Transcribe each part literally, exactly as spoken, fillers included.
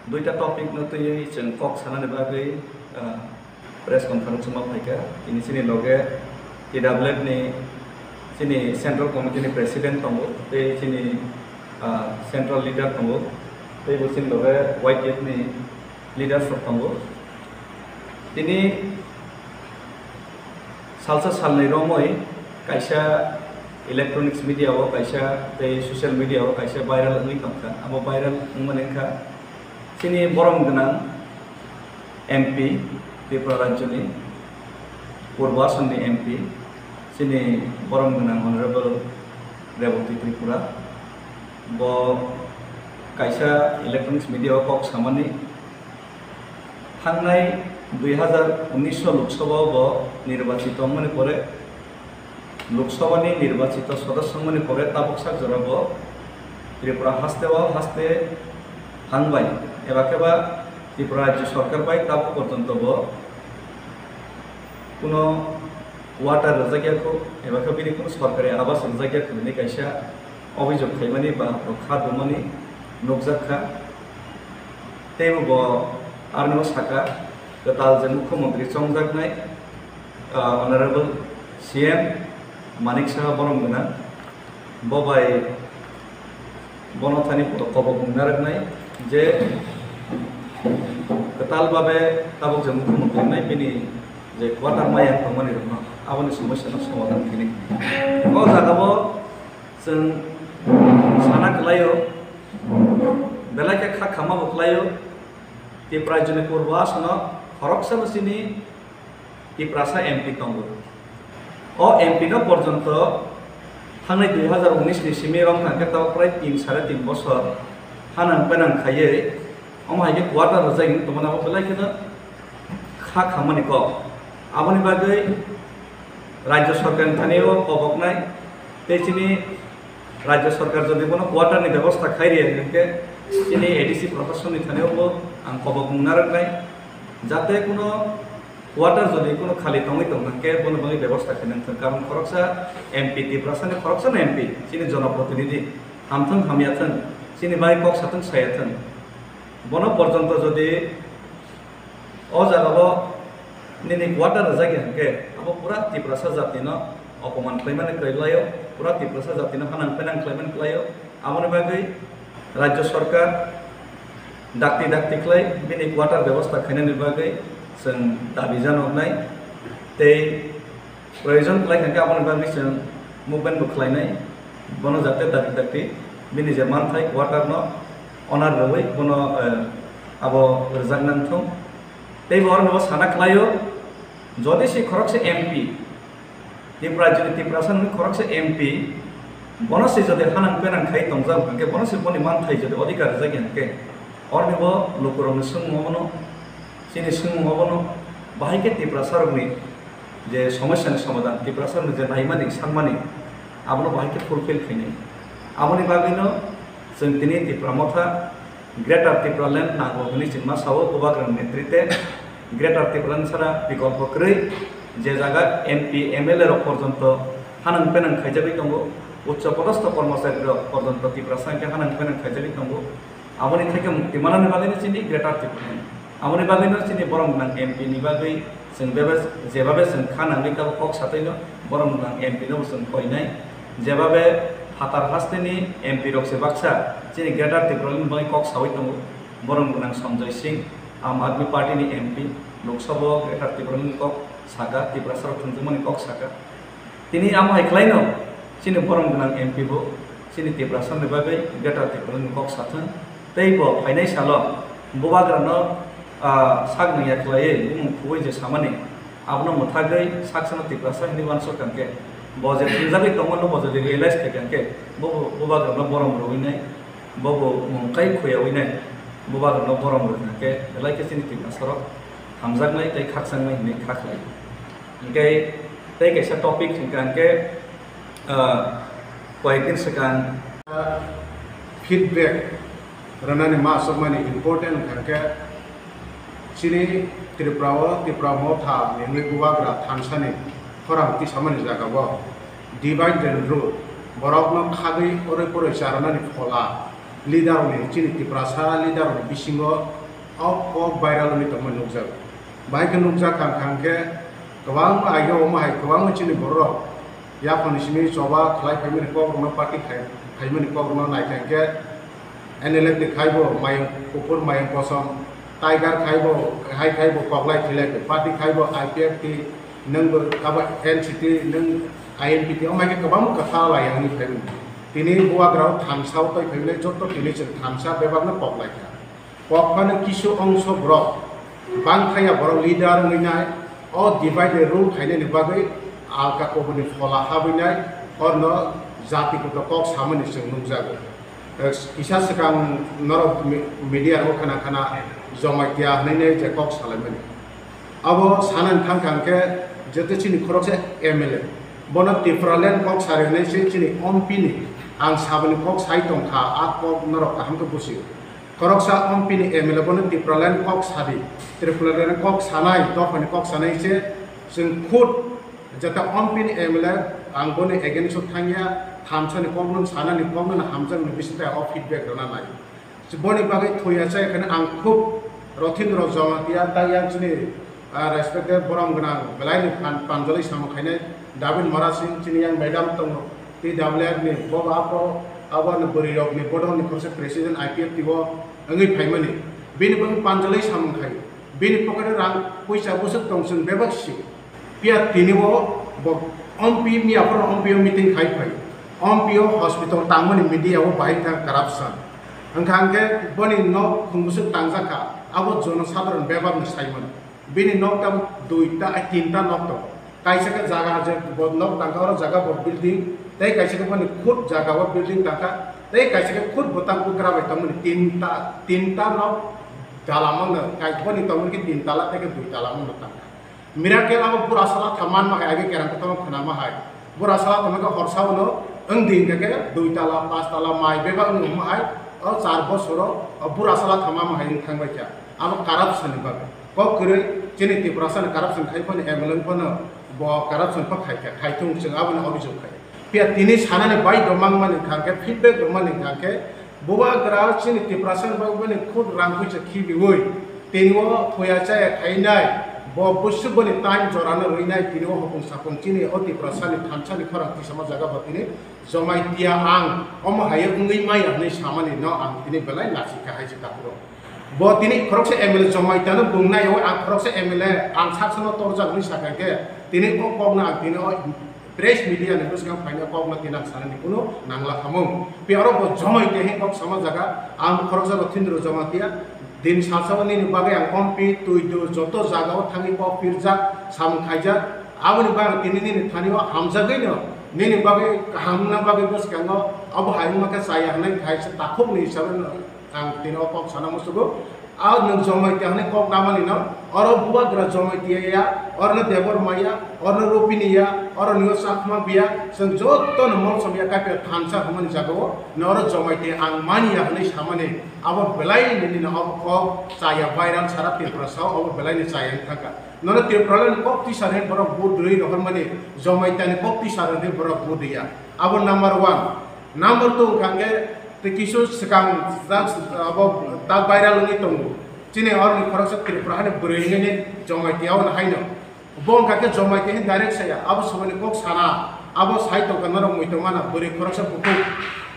Duita topic no twiwi chwng kok sanani bagwi, ah, press conference ma phaikha. Tini chini loge T W F ni chini Central Committee ni President tongo, tei chini, ah, Central Leader tongo, tei bo chini loge Y T F ni leaders rok tongo. Tini salsa salnwi romwi kaisa electronics media o kaisa tei social media o kaisa viral wngwi tongkha. Abo viral wngmani wngkha chini borom gwnang M P, Tripura rajyoni Purbo Asonni M P, chini borom gwnang Honorable Rebati Tripura. Bo kaisa electronics media o kok samani, thangnai dui hazar unnish Lok Sabha o bo nirbachito wngmani pore, Lok Sabha ni nirbachito sodosyo wngmani pore tabuk sak jora bo Tripura haste o haste hangbai, eba khe ba Tripura Rajya Sarkar bai tabuk porjonto bo kuno quarter rwjakya kho, eba khe bini kuno sorkari abas rwjakya kho hinwi kaisa obhijog khaimani ba kha dumani nukjak kha. Teibo bo aroni saka, kwtal je mukhyamantri chongjaknai, ah, Honorable C M Manik Saha borom gwnang, bo bai bono thani kobok wng narwknai je kwtal babe tabuk je mukhyamantri wngnai bini je quarter maya wng tongmani rokno aboni somosya no somadhan khainai. O jaga o chwng sana kwlaio, belai khe kha khama bo kwlaio, Tripura Rajyoni Purbo Asono khoroksa bo chini Tiprasa M P tongo. O M P no porjonto thangnai dui hazar unnish ni simi rwng thang khe tabuk prai tin sare tin bosor hanang penang khaiwi omo hai khe quarter rwjak wng tongmani abo belai kheno kha khamani kok. Aboni bagwi Rajya Sarkar ni thani o koboknai tei chini Rajya Sarkar jodi bono quarter ni bebosta khai rwya hinkhe chini A D C Prashason ni thani o bo ang kobok mung narwknai, jate kuno quarter jodi kuno khali tongwi tong khe bono bagwi bebosta khainai thwng, karon khoroksa M P, Tiprasa ni khoroksa no M P, chini jonoprotinidhi, hamthwng hamya thwng, chini bai kok sathwng saya thwng, bono porjonto jodi o jaga o nini quarter rwjak ya hinkhe abo pura Tiprasa jati no opoman khlaimani kwlaio, pura Tiprasa jati no hanang penang khlaimani kwlaio. Aboni bagwi Rajya Sarkar dakti dakti khlai bini quarter bebosta khainani bagwi chwng dabi janoknai tei proyojon khlai kha khe aboni bagwi chwng movement bo khlainai. Bono jate dakti dakti bini je manthai quarter no honor rwwi bono, eh, abo rwjak nang thung. Tei bo oro no sana khlaio, jodi se khoroksa M P, Tripura Rajyoni Tiprasa ni khoroksa M P, bono se jodi hanang penang khai tongjak hwnkhe, bono se boni manthai jodi odhikar rwjak ya hwnkhe, oroni bo lukurokni swngmung obono, chini swngmung obono, bahai khe Tiprasa rokni je somosyani somadhan, Tiprasa rokni je naimani, sanmani, abono bahai khe fulfill khainai. Aboni bagwino chwng tini Tipra Motha Greater Tipraland nango hwnwi chwngma sao Bubagrani netrite. Greater Tipraland sara bikolpo kwrwi, je jaga M P, M L A rok porjonto hanang penang khaijagwi tongo, uccho podosto kormochari rok porjonto Tiprasa hwnkhe hanang penang khaijagwi tongo. Aboni theke mukti manani bagwino chini Greater Tipraland. Aboni bagwino chini borom gwnang M P ni bagwi chwng bebe-, jebabe chwng kha nangwi tabuk kok satwino borom gwnang M P no bo chwng koinai. Jebabe phatar hasteni M P rok se baksa chini Greater Tipraland ni bagwi kok sawi tongo. Borom gwnang Sanjay Singh, Aam Aadmi Party ni M P, Lok Sabha o Greater Tipraland ni kok saka, Tiprasa rok thwngjakmani kok saka. Tini amo hai khlaino chini borom gwnang M P bo chini Tiprasa ni bagwi Greater Tipraland ni kok sathwng. Tei bo phainai salo Bubagrano, ah, sak nangya khlaiwi bumung khubui je samani, abono mwthagwi saksano Tiprasa hinwi uansuk kha khe, bo je thwngjagwi tongmano bo jodi realize khai kha khe, bo bo Bubagrano borom rwinai, bo bo mung kai khuyawi nai, Bubagrano borom rwkha khe belai khe chini Tiprasarok hamjaknai tei khakchangmani hinwi kha khlai. Hinkhe tei kaisa topic hinkha hinkhe, ah, koyekdin swkang feedback rwnani ma aswkmani important hinkha hinkhe chini Tripura o Tipra Motha ni wngwi Bubagra thansani khorang tisamani jaga o divide and rule, borokno khagwi oroi poroi charwnani phola, leader ni, chini Tiprasa leader ni bisingo o kok viral wngwi tongmani nukjago. Bahai khe nukjak kha, kha khe kwbangma age omo hai kwbangma chini bororok yaphangni simi choba khlai phaimani kokrokno, party khai phaimani kokrokno naikha khe N L F ni khai bo mayung kuphur mayung kosom, Tiger khai bo, hai khai bo koklai thilai bo, party khai bo I P F T, nwng bo abo N C T, nwng I N P T, omo hai khe kwbangma kwtha lai wngwi phaimani. Tini bubagra o thansa o twi phaimani joto tini chwng thansa bebakno koklai kha. Kok phano kisu ongso borok bangthaya borok leader wngwi nai, o divide and rule khainani bagwi alka kubuni phola habwi nai, orno jati kotor kok samani chwng nukjago. Eh, kisa swkang norok mi-, media o khana khana Jamatia hwnwi nai je kok salaimani. Abo sanani thang thang khe jete chini khoroksa M L A, bono Tipraland kok sari hwnwi se chini M P ni ang saboni kok sai tongkha, a kok norok kaham khe busi. Khoroksa M P ni M L A bono Tipraland kok sadi, Tipraland kok sanai, dophani kok sanai se chwng khud jeta M P ni M L A ang boni against o thangya, thamsani kokno sanani kokno hamjakni bisingtwi o feedback rwna nai. Boni bagwi thuya chaya kheno ang khub Rothindro Jamatia tei yang chini, ah, respected borom gwnang belai ni pan-, panjali samung khainai David Mara Singh chini yang madam tongo T W F ni bo apo abo ni bwrwi rok ni bodol ni khoroksa president I P F T o wngwi phaimani bini bagwi panjali samung khai bini pocket o rang puisa bwswk tong chwng bebak sio. Phiya tini o bo M P miya phuru M P o meeting khai phai. M P o hospital tangmani media o bahai kha corruption. Wngkha hwnkhe boni nok khungbwswk tangjak kha, abo jono sadharon bebak ni saimano. Bini nok ta duita, ai, tinta nok tongo. Kaisa khe jaga je bo nok tangkha, oro jaga bo building, tei kaisa khe boni khud jaga o building tangkha, tei kaisa khe khud bwtang bugra bai tongmani tinta, tinta nok dala mano, kai boni tongmani khe tin tala tei khe dui tala mano tangkha. Miracle abo bura sala tha manma hai, age kerang kotorma khnama hai. Bura sala tha manka horsa uno wng di hingka khe dui tala, pas tala mai bebak wng ma hai, o char bosoro o bura sala tha manma hai wng thang bai kha. Abo corruption ni bagwi. Kok kwrwi chini Tiprasa ni corruption khai phano M L A phano bo corruption pha khai kha, khai thung chwng abo ni obhijog khai. Phiya tini sanani bai do mangmani hingka khe feedback rwmani hingka khe Bubagra chini Tiprasa ni bagwi bini khud rang puisa khibiwi tini o thuya chaya khainai, bo bwswk boni time jorano rwinai tini o hopung sapung chini o Tiprasa ni thansa ni khorang tisama jaga bo tini Jamatia ang omo hai wngwi maya hwnwi samani no ang tini belai lachikha hai se takhuk rok. Bo tini khoroksa M L A Jamatia no bung nai o ang khoroksa M L A ang saksa no torjak hwnwi sakha khe tini o kok no ang tini o Press media ni bwskango phaina kokno tinang sanani kunu nangla khamung. Phiya oro bo Jamatia hin kok sama jaga, ang khoroksa Rothindro Jamatia. Din salsa o nini bagwi ang M P, twi dul joto jaga o thangwi kok pirjak, samung khaijak. Aboni bagwi tini nini thani o hamjagwi no, nini bagwi kaham wngna bagwi bwskango abo hai wngma khe chaya hwnwi kaisa takhuk ni hisabe no ang tini o kok sana musugo. A nwng Jamatia hwnwi kok namani no, oro Bubagra Jamatia ya, oro no Debbarma ya, oro no Rupini ya, oro no Chakma biya, chwng joto no Molsom ya, kaipira thansa hwnmani jaga o, no oro Jamatia ang mani ya hwnwi samani, abo belai nini no abo kok chaya viral sara Tripura sao, abo belai ni chaya wng thangkha. Nono Tripura ni kok tisa hwnwi borok vote rwi rohormani, Jamatia ni kok tisa hwnwi borok vote ya. Abo number one. Number two hwnkha khe tei kisu swkang jak abo tak viral wngwi tongo. Chini oroni khoroksa Tripura hani bwrwi hwnwi Jamatia o haino. Bo wngkha khe Jamatia hwn direct saya. Abo swmani kok sana. Abo sai tongkha norok muitu mana bwrwi khoroksa bukhuk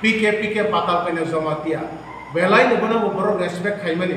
P K P K patal kaina Jamatia. Belai no bono bo borok respect khaimani.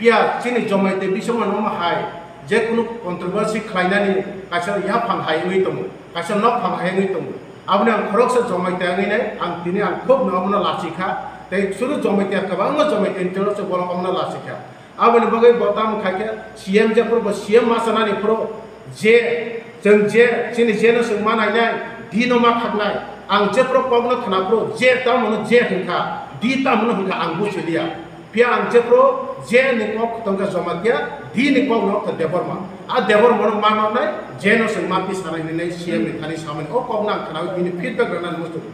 Phiya chini Jamatia bisingma no hai je kunu controversy khlainani kaisa yaphang hai wngwi tongo. Kaisa nok phang hai wngwi tongo. Aboni ang khoroksa Jamatia wngwi nai, ang tini ang khub no omono lachikha, tei suru Jamatia kwbangma Jamatia ni tero se borok omono lachikha. Aboni bagwi bo tamo khai khe C M jephuru bo C M ma sanani phuru je, chwng je, chini je no chwng ma nainai, di no ma khaknai, ang jephuru kok no khna phuru je tamo no je hwnkha, di tamo no hwnkha ang buchiliya. Phiya ang jephru je ni kok tongkha Jamatia, di ni kok no kha Debbarma. A Debbarma no ma nai, je no chwng ma pi sanai hinwi C M ni thani samani. O kok no ang khnaui bini feedback rwna muchung.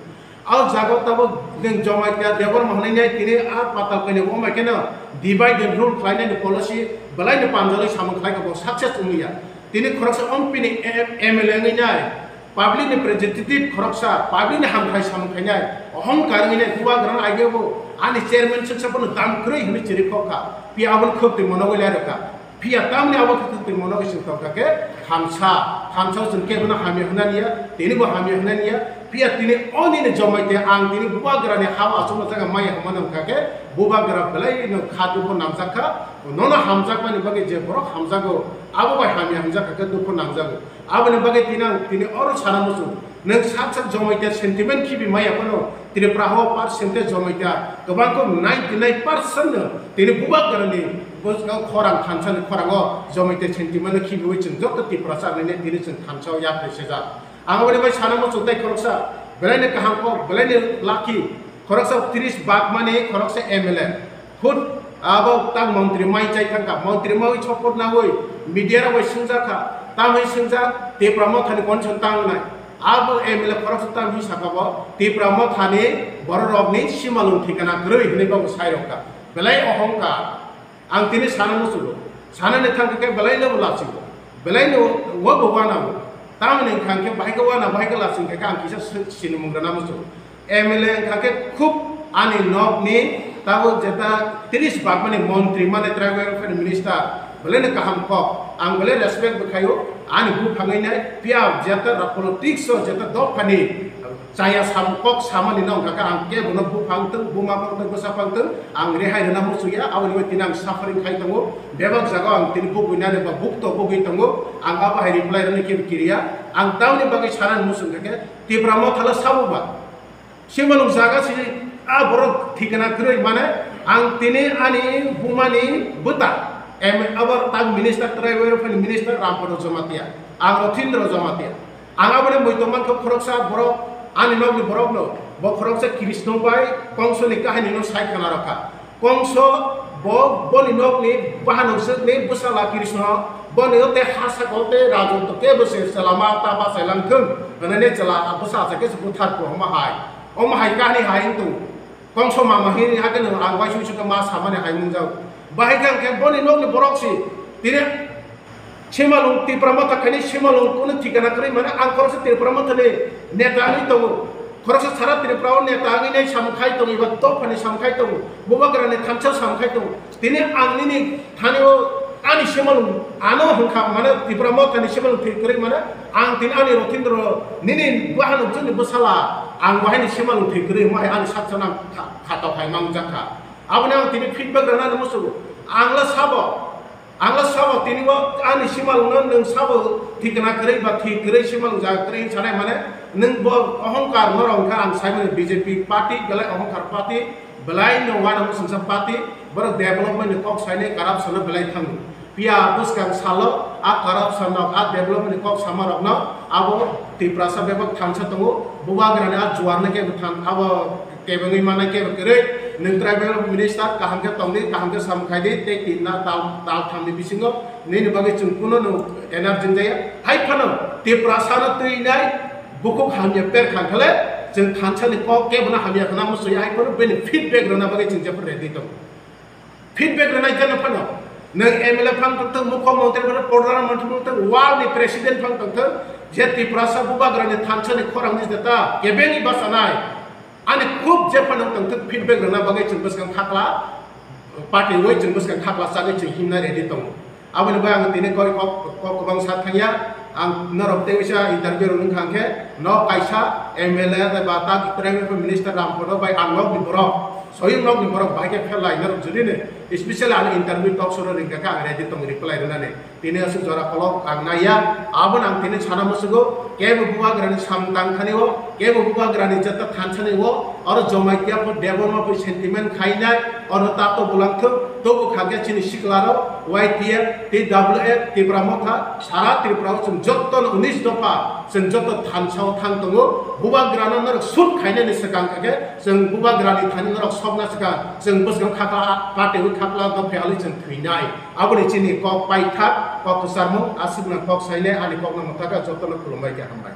A jaga tabuk nwng Jamatia Debbarma hwnwi nai tini a patal kainwi bo mai kheno divide and rule khlainani policy belai ni panjali samung khlai kha bo success wngya. Tini khoroksa M P ni M L A wngwi nai, Public ni representative khoroksa, public ni hamkrai samung khainai, ohongkar wngwi nai bubagrano agebo ani chairman swksa bono dam kwrwi hwnwi chirikhok kha, phiya aboni khwk twi monogwi lai rwkha. Phiya tamni abo khe khwk twi monogwi chwng tongkha khe thansa, thansa chwng kebono hamya hwnna niya, tinibo hamya hwnna niya, phiya tini o nini jomaite ang tini bubagrani hao achukma jaga maya hwnmano wngkha khe bubagra belaino kha dukhu nangjakha, nono hamjakmani bagwi je borok hamjago abo bai hamya hwnjakha khe dukhu nangjago. Aboni bagwi tini ang tini oro sana muchung. Nwng sak sak jomaita sentiment khibi maya phano Tripura hao percentage jomaita kwbang kok ninety nine percent no tini bubagrani bwskango khorang thansani khorango jomaita sentiment no khibiwi chwng joto Tiprasa nini tini chwng thansa o yapri sejak. Ang aboni bai sana muchung tei khoroksa belaino kaham kok belaino lucky khoroksa tris bak mani khoroksa M L A. Hut abo tak montri mai chai thangkha, montri mai support nangwi media rok bai swngjak kha, tamwi swngjak Tipra Mothani condition tang nai. Abo M L A khoroksa tamwi saka bo Tipra Mothani borok rokni simalung thikana kwrwi hwnwi bo sai rok kha. Belai ohongkar. Ang tini sana muchungo. Sanani thangkha khe belai no bo lachingo. Belai no wo bo wana bo. Tamni hwnkha khe bahai khe wana bahai khe laching khe ang kisa sinimung rwna muchungo. M L A wngkha khe khub ani nokni tabuk jeta tris bagmani montri mane tribal welfare minister belai no kaham kok ang belai respect bwkhaio ani buphangwi nai phiya jeta ra politics o jeta dophani chaya sam kok samani no wngkha khe ang kebono buphang tong buma phang tong bwsa phang tong ang rehai rwna muchungya aboni bai tini ang suffering khai tongo bebak jaga ang tini bugwi nani ba bukto bugwi tongo ang abo hai reply rwni kebo kiriya ang tamni bagwi sanani muchungkha khe Tipra Mothalo sabo ba. Simalung jaga si a borok thikana kwrwi mane ang tini ani bumani bwta em abo tak minister tribal welfare minister Ramporo Jamatia ang Rothindro Jamatia ang aboni muitu mankha khoroksa borok ani nokni borokno bo khoroksa Krishna bai kongsoni kahinino sai khana rokha. Kongso bo boni nokni bahanok swkni bwsala Krishna boni o tei ha saka o tei rajotw kebo se chwla ma ta bachai lang thung hwnwi chwla bwsa achai khe se buthar kwbangma hai. Omo hai kahini hai wng tongo. Kongso mama hini hakhe nwng ang waisuk suk ma samani hai mungjago. Bahai khe ang khe boni nokni borok si tini Simalung Tipra Motha khaini simalung kunu thikana kwrwi mane ang khoroksa Tipra Motha ni neta wngwi tongo. Khoroksa sara Tripura o neta wngwi nai samung khai tongo, eba dophani samung khai tongo, bubagrani thansa samung khai tongo. Tini ang nini thani o ani simalung ano hwnkha mane Tipra Motha ni simalung thwi kwrwi mane ang tini ani Rothindro nini bahanok joni bwsala ang bahaini simalung thwi kwrwi wngma hai ani saksa nang kha-, khatok hai mangjak kha. Aboni ang tini feedback rwna musugo. Ang le sabo Ang le sabo tini bo ani simalungno nwng sabo thikna kwrwi ba thwi kwrwi simalung jaga kwrwi hinwi sanai mane nwng bo ohongkar norok wngkha ang saimani B J P party belai ohongkar party belai no uanamo singsa party borok development ni kok sainai corruption no belai thango phiya bwskang salo a corruption rok a development ni kok sama rokno abo Tiprasa bebak thansa tongo bubagrani a juarno kebo than abo kebengwi manai kebo kwrwi, nwng tribal minister kaham khe tongdi, kaham khe samung khaidi, tei tinna tal, tal thamni bisingo nini bagwi chwng kuno no energy jaya. Hai phano Tiprasa no twinai bukhuk hamya per khan khale, chwng thansa ni kok kebo no hamya khna musuya, hai phano bini feedback rwna bagwi chwng jephru ready tongo. Feedback rwnai jeno phano nwng M L A phang tongthok, mukho montri phano, prodhan montri phano tongthok, world ni president phang tongthok, je Tiprasa bubagrani thansa ni khorang ni jeta kebengwi bachanai ani khub je phano tongthok feedback rwna bagwi chwng bwskang khakla party wi chwng bwskang khakla chagwi chwng himna ready tongo. Aboni bai ang tini koi kok, kok kwbang sa thangya, ang norok tei uisa interview rok wngkha hwnkhe nok kaisa M L A ba tak tribal minister Ramphoto bai ang nokni borok. Soyung nokni borok bahai khe pherlai norok jodi ni specially ani interview talk show rok ringkha khe ang ready tong reply rwnani. Tini aswk jora kolok ang naiya, abono ang tini sana musugo, kebo bubagrani samung tang thani o, kebo bubagrani jeta thansani o, oro Jamatia pho Debbarma pho sentiment khainai, oro tato bulang thung, tobo khakhe chini sikla rok, Y T F, T W F, Tipra Motha, sara Tripura o chwng jotto no unis dopha, chwng jotto thansa o thang tongo, bubagrano norok shoot khainani swkang khe, Chwng bubagrani thani norok sokna swkang, chwng bwskang khakla, kate wi khakla, dophe alwi chwng thwinai. Aboni chini kok paithak, kok kwcharmung, aswkno kok sainai, ani kokno mwthaka, jotono khulumbai khe hambai.